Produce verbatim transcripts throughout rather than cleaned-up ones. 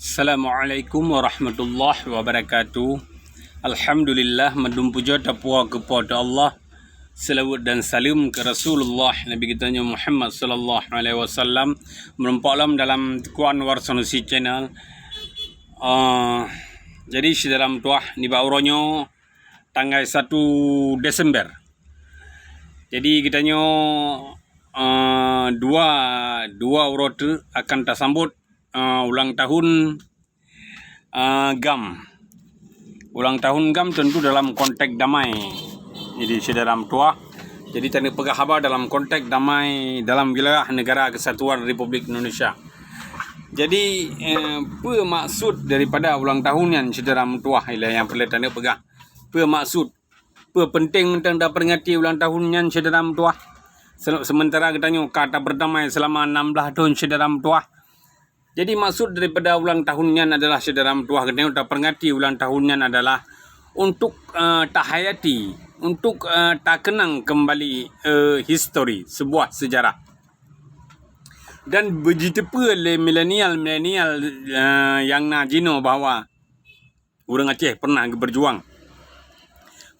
Assalamualaikum warahmatullahi wabarakatuh. Alhamdulillah, mandum puja tapuwoe keu Po teu Allah. Seulaweuet dan saleuem keu Rasulullah, Nabi geutanyoe Muhammad sallallahu alaihi wasallam. Meurumpok lom dalam Teuku Anwar Sanusi Channel. Ah, jadi, syedara meutuwah, nibak uroe nyoe tanggai satu Desember. Jadi, geutanyoe, ah, dua, dua uroe teuk akan tasambot, ah, ulang tahun, ah, GAM. Ulang tahun GAM tentu dalam konteks damai. Jadi, syedara meutuwah, jadi taneuk peugah haba dalam konteks damai dalam wilayah Negara Kesatuan Republik Indonesia. Jadi, eh, peue maksud daripada ulang tahun nyan, syedara meutuwah, ilée nyang peureulée taneuk peugah? Peue maksud? Peue peunteng mantong taperingati ulang tahun nyan, syedara meutuwah? Se-, sementara geutanyoe ka tabeudamai seulama enam blaih thon, syedara meutuwah. Jadi, maksud daripada ulang tahun nyan adalah, syedara meutuwah, geutanyoe taperingati ulang tahun nyan adalah untuk, eh, tahayati, untuk, eh, takeunang keumbali, eh, histori, sebuah sejarah. Dan beujiteupeue lé milenial-milenial, eh, nyang na jinoe bahwa ureuëng Aceh pernah geubeujuang,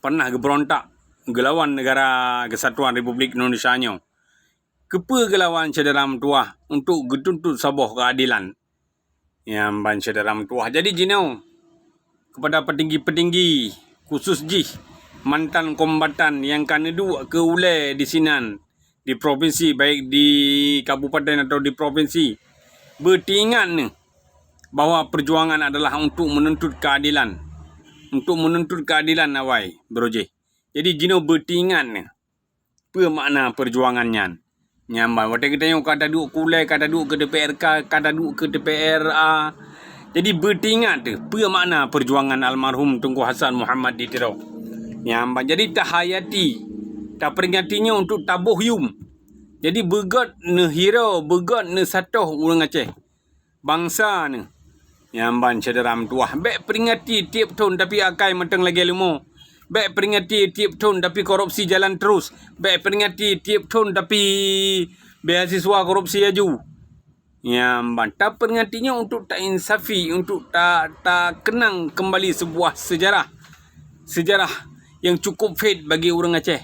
pernah geubeurontak geulawan Negara Kesatuan Republik Indonesia nyoe. Keupeue geulawan, syedara meutuwah? Untuk geutuntut saboh keuadelan. Nyan ban, syedara meutuwah. Jadi, jinoe, kepada petinggi-petinggi, khusus jih mantan kombatan nyang ka neuduek keu ulée disinan di provinsi, baik di kabupaten atau di provinsi, beuteuingat neuh bahwa perjuangan adalah untuk menuntut keadilan. Untuk menuntut keadilan awai, bro jih. Jadi, jinoe beuteuingat neuh peue makna perjuangan nyan. Nyan ban, watée geutanyoe ka taduek keu ulée, ka taduek keu D P R K, ka taduek keu D P R A. Jadi, beuteuingat teuh peue makna perjuangan almarhum Teungku Hasan Muhammad di Tiro. Nyan ban, jadi tahayati, taperingati nyoe untuk taboh yuem. Jadi, beugét neuhiro, beugét neusatoh ureuëng Aceh. Bansa neuh. Nyan ban, syedara meutuwah, bék peringati tieb thon tapi akai mantong lagée leumo. Bék peringati tieb thon tapi korupsi jalan terus. Bék peringati tieb thon tapi beasiswa korupsi aju. Nyan ban, taperingati nyoe untuk tainsafi, untuk ta-, takeunang keumbali sebuah sejarah. Sejarah nyang cukup pahit bagi ureuëng Aceh.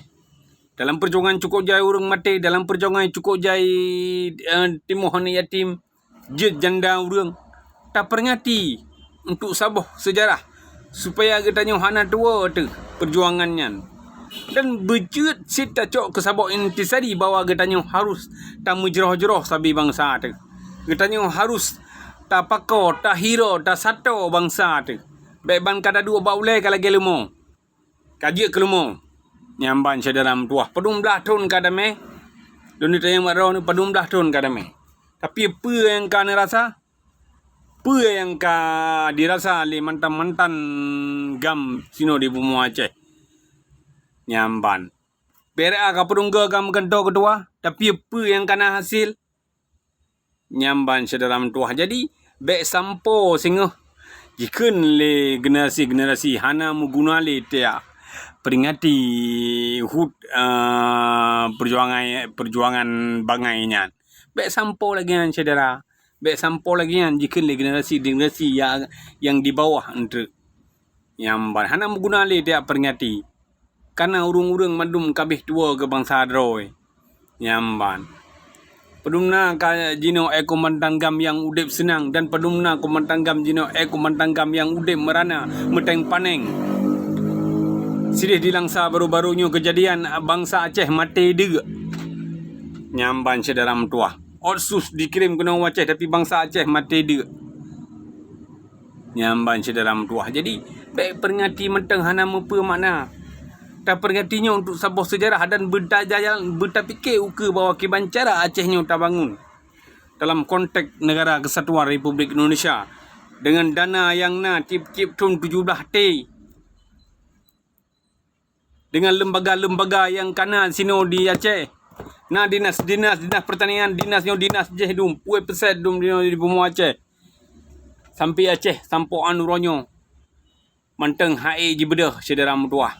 Dalam perjuangan cukup jai ureuëng maté, dalam perjuangan cukup jai, eh, timoh aneuk yatim, jeuet janda ureuëng. Taperingati untuk saboh sejarah, supaya geutanyoe hana tuwoe teuh perjuangan nyan. Dan beujeuet cit tacok keu saboh intisari bahwa geutanyoe harus tameujroh-jroh sabe bansa teuh. Geutanyoe harus tapako, tahiro, tasato bansa teuh. Bék ban ka taduek bak ulée ka lagée leumo. Ka jeuet keu leumo. Nyan ban, syedara meutuwah, padum blaih thon ka damé. Lôn tanyong bak droeneuh, padum blaih thon ka damé. Tapi peue nyang ka neurasa? Peue nyang ka dirasa lé mantan-mantan GAM sinoe di bumoe Aceh? Nyan ban. P R A ka peudungga GAM meugantoe keutua, tapi peue nyang ka na hasil? Nyan ban, syedara meutuwah. Jadi, bék sampoe singoh jikheun lé generasi-generasi hana meuguna lé tiak peringati hut, eh, perjuangan, perjuangan bangai nyan. Bék sampoe lagée nyan, syedara. Bék sampoe lagée nyan jikheun lé generasi-generasi ya-, nyang di bawah eunteuk. Nyan ban, hana meuguna lé tiak peringati. Kana ureuëng-ureuëng mandum ka abéh tuwoe keu bansa droe. Nyan ban. Padum na ka jinoe éh kombatan GAM nyang udeb seunang dan padum na kombatan GAM jinoe éh kombatan GAM nyang udeb meurana, meuténg paneng. Sideh di Langsa baru-baru nyoe keujadian bansa Aceh maté deuk. Nyan ban, syedara meutuwah. Otsus dikirém keunoe u Aceh, tapi bansa Aceh maté deuk. Nyan ban, syedara meutuwah. Jadi, bék peringati mantong hana meupeue makna. Taperingati nyoe untuk saboh sejarah dan beutajalan, beutapike ukeue bahwa kiban cara Aceh nyoe tabangun dalam konteks Negara Kesatuan Republik Indonesia dengan dana nyang na tieb-tieb thon tujoh blaih T. Dengan lembaga-lembaga nyang kana sinoe di Aceh. Na dinas-dinas, dinas pertanian, dinas nyoe dinas jih dum, pue peuset dum di, di bumoe Aceh. Sampoe Aceh, sampoe an uroe nyoe. Mantong hai jibeudôh, syedara meutuwah.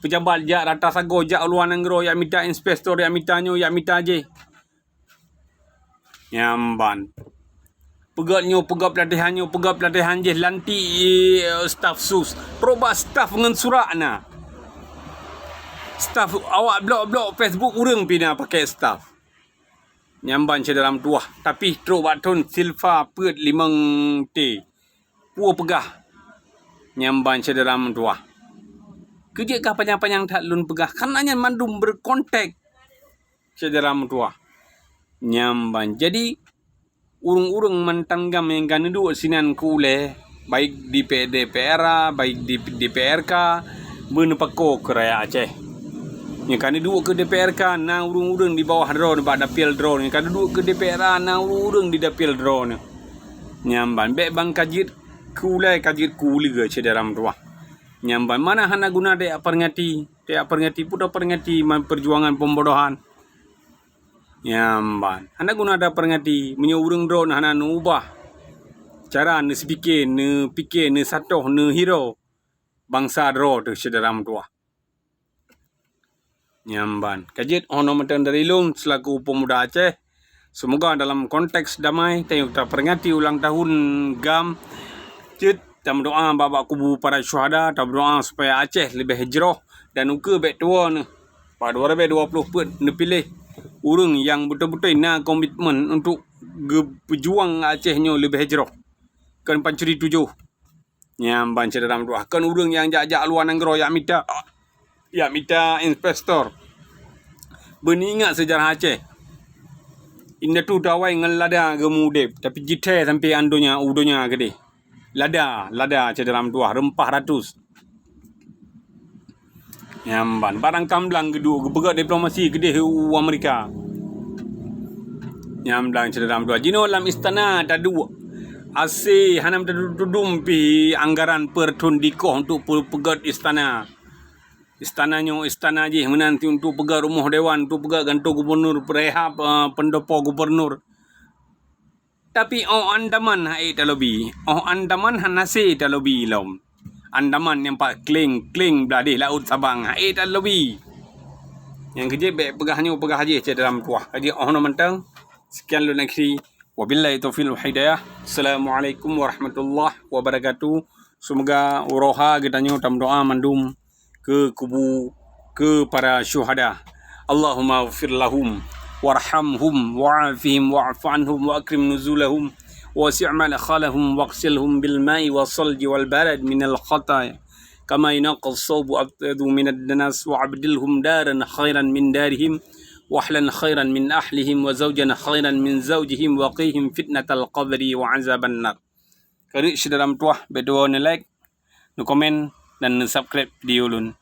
Peujabat jak rata sagoe, jak u luwa nanggroe, jak mita inspektor, jak mita nyoe, jak mita jih. Nyan ban. Peugöt nyoe, peugöt peulatihan nyoe, peugöt peulatihan jih, lantik, eh, staf sus. Trok bak staf ngon surat na. Staf awak blok-blok Facebook ureuëng pih na pakai staf. Nyan ban syedara meutuwah, tapi trok bak thon silva peuet limong T. Peue peugah? Nyan ban syedara meutuwah. Keu jeuet ka panyang-panyang that lôn peugah, kareuna nyan mandum berkonteks syedara meutuwah. Nyan ban. Jadi, ureuëng-ureuëng mantong GAM nyang ka neuduek sinan keu ulée, baik di P-, D P R A, baik di D P R K, beuneupako keu rakyat Aceh. Nyang ka neuduek keu D P R K na ureuëng-ureuëng di bawah droeneuh bak dapil droeneuh, nyang ka neuduek keu D P R A na ureuëng-ureuëng di dapil droeneuh. Nyan ban, bék ban ka jeuet keu ulée, ka jeuet keu uleue syedara meutuwah. Nyan ban, mana hana guna tajak peringati, tajak peringati, peue taperingati man perjuangan pembodohan. Nyan ban, hana guna taperingati meunyoe ureuëng droeneuh hana neuubah cara neuseupike, neupike, neusatoh, neuhiro bansa droe teuh syedara meutuwah. Nyan ban, ka jeuet 'oh noe mantong dari lôn selaku pemuda Aceh. Seumoga dalam konteks damai, tanyoe taperingati ulang tahun GAM, jeuet tameudoa bak, bak kubu para syuhada, tameudoa supaya Aceh leubeh jroh dan ukeue bék tuwoe neuh. Bak dua ribèe dua ploh peuet neupiléh ureuëng nyang beutôi-beutôi na komitmen untuk geupeujuang Aceh nyoe leubeh jroh. Kon pancuri tujoh. Nyan ban syedara meutuwah, kon ureuëng nyang jak-jak luwa nanggroe jak mita, jak mita investor. Beuingat seujarah Aceh. Indatu Dawai ngon lada geumudeb, tapi jithèe sampoe an donya, u donya keudeh. Lada, lada syedara meutuwah, reumpah ratus. Nyan ban, barang gamblang geuduek, geupeugöt diplomasi keudeh u Amerika. Nyan ban syedara meutuwah. Jinoe lam istana taduek. Asé hana meutudum pih anggaran per thon dikoh untuk pe-, peugöt istana. Istana nyoe istana jih meunan ti untuk peugöt rumoh dewan, untuk peugöt gantoe gubernur, peurehab, eh, pendopo gubernur. Tapi 'oh Andaman han ék talobi, 'oh Andaman hana sé talobi lom. Andaman nyang pat kléng-kléng blah deh laôt Sabang han ék talobi. Nyang keujeuet bék peugah nyoe peugah jih syedara meutuwah. Ka jeuet 'oh noe mantong. Sekian lôn akhiri. Wabillahi taufiq wal hidayah. Assalamualaikum warahmatullahi wabarakatuh. Seumoga uroe ha geutanyoe tameudoa mandum keu kubu, keu para syuhada. Allahumma ighfir lahum, warhamhum, wa'afihim, wa'fu anhum, wa akrim nuzulahum, wasi' madkhalahum, waghsilhum bil ma'i was salji wal barad minal khataya, kama yunaqqa as-saubu abyadu minad danas, wa abdilhum daran khairan min darihim, wa ahlan khairan min ahlihim, wa zawjan khairan min zawjihim, wa qihim fitnatal qabri wa azaban nar. Ka reuet syedara meutuwah, bék tuwoe neu-like, neukomen, dan neusubscribe video lôn.